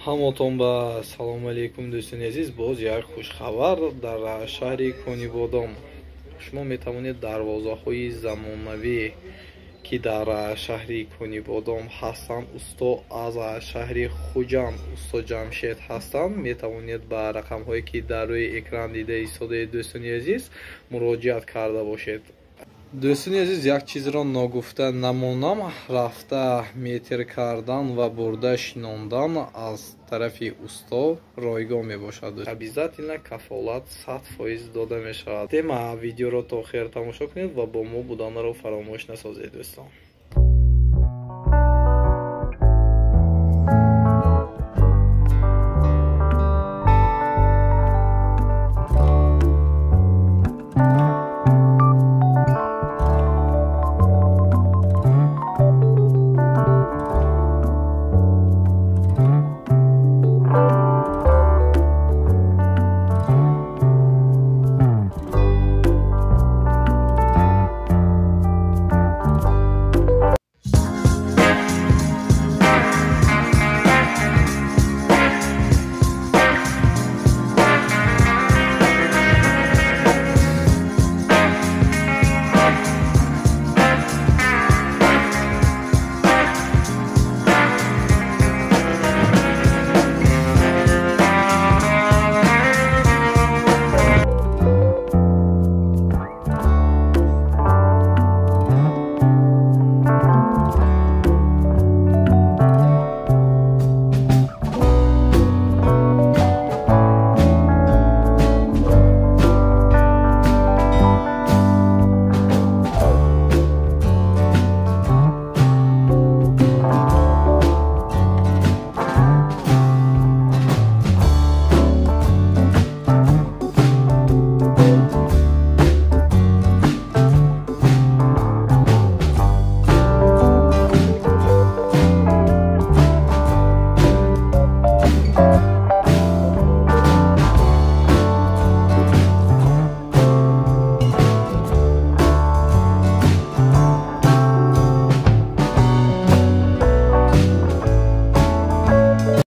Ҳамотон ба салому алейкум, дӯстони азиз. Боз як хушхабар дар шаҳри Конибодом. Шумо метавонед дарвозаҳои замонавӣ, ки дар шаҳри Конибодом ҳастанд, усто аз шаҳри Хуҷанд, усто Ҷамшед ҳастанд, метавонед ба рақамҳое, ки дар рӯи экран дида истодаед, дӯстони азиз, муроҷиат карда бошед. Дӯстони азиз, як чизро ногуфта намонам: рафта метр кардан ва бурда шинондан аз тарафи усто ройгон мебошад. Обязательно кафолат 100% дода мешавад. Тема видеоро то охир тамошо кунед ва бо мо буданро фаромӯш насозед, дӯстон.